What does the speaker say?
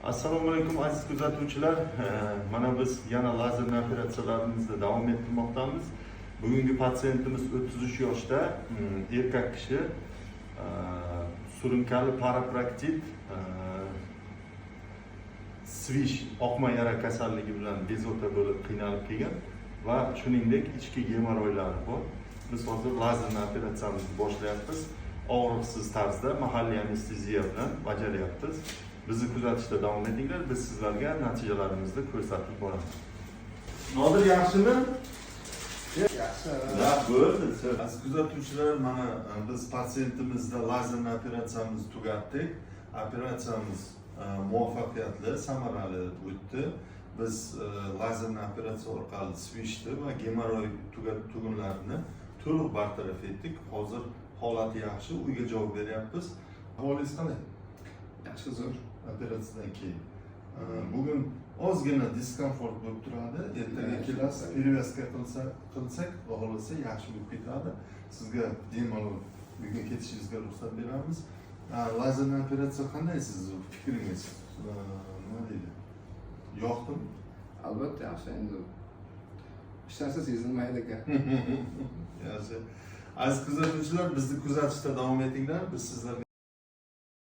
Assalomu alaykum, aziz kuzatuvchilar. Mana biz yana lazerli operatsiyalarimizni davom ettirmoqdamiz. Bugungi patsientimiz 33 yoshda, erkak kishi, surunkali paraproktit, свищ, oqma yara kasalligi bilan bezovta bo'lib qiynalib kelgan va shuningdek ichki gemorroylari bor. Biz hozir lazerli operatsiyamizni boshlayapmiz. Og'riqsiz tarzda mahalliy anesteziya bilan bajaryapmiz. Bizni kuzatishda davom etinglar. Biz sizlarga natijalarimizni ko'rsatib boramiz. Nodir, yaxshimi? Yaxshi. Да, bo'ldi. Aziz kuzatuvchilar, mana biz patsientimizda lazerli operatsiyamizni tugatdik. Operatsiyamiz muvaffaqiyatli, samarali o'tdi. Biz lazerli operatsiya orqali свищ ni va gemorroy tugunlarini to'liq bartaraf etdik. Hozir holati yaxshi, uyga javob beryapmiz. Ahvolingiz qalay? Yaxshi, zo'r. Operatsiyadan keyin. Bugun ozgina дискомфорт bo'lib turadi. Ertaga Yaxshi. kelasiz, перевязка qilsak, xudo xohlasa, yaxshi bo'lib ketadi. Sizga bemalol uyga ketishingizga ruxsat beramiz. Lazerli operatsiya qanday, sizni fikringiz? Nima deydi? Yoqdimi? Albatta yaxshi, endi hech narsa sezilmaydi ekan. Yaxshi. Aziz kuzatuvchilar, bizni kuzatishda davom etinglar. Biz sizlarga